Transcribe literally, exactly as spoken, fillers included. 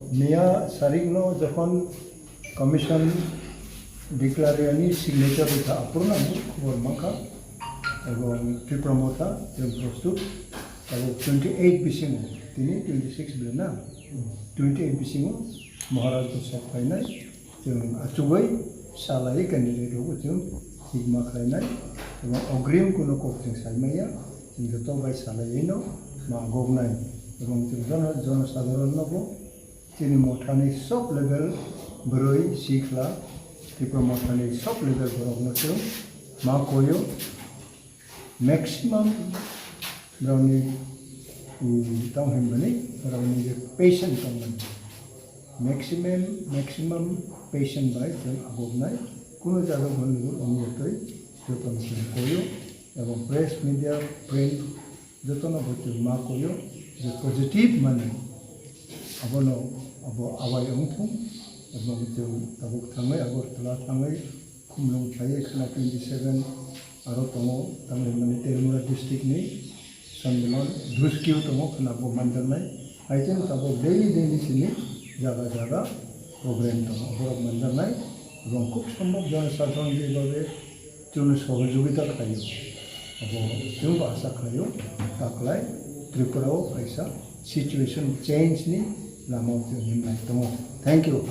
Miya sarikno jokhon commission declare yani signature rikha, aphuru ang khobor mankha. Ebong Tipra Motha, ebong prostut, abo twenty eight bisingo, tini twenty six bela na, twenty eight bisingo Maharaj to sok phainai, chwng achugwi salai candidate rokbo chwng sigma khlainai, ebong ogrim kuno kok chwng saimaya, chwng joto bai salaiwi no ma goknai, ebong chwng jono, jono sadharon no bo Chini mothani sub level bwrwi sikla, Tripura mothani sub level borokno chwng ma koyo, maximum borokni, mm, tong hwnmani, borokni je patient tongmani, maximum, maximum patient bai chwng aboknai, kuno jaga goni ongya twi jotono chwng koyo, ebong press media, print, jotono bo chwng ma koyo je positive mani abono abo awai wngthung, ebong chwng tabuk thangwi Agartala thangwi khumlung phaiwi khwna twenty seven aro tongo, tamni hwnmani Terimura district ni Sonmilon Dhuskio tongo khwna bo manjaknai, hai chwng tabuk daily daily chini jaga jaga program tongo, borok manjaknai, ebong khub sombhob jonosadharon jebabe chwngno sohojogita khlaio. Abo chwngbo asa khlaio, taklai Tripura o kaisa situation change ni lama o chwng himlai tongo. Thank you.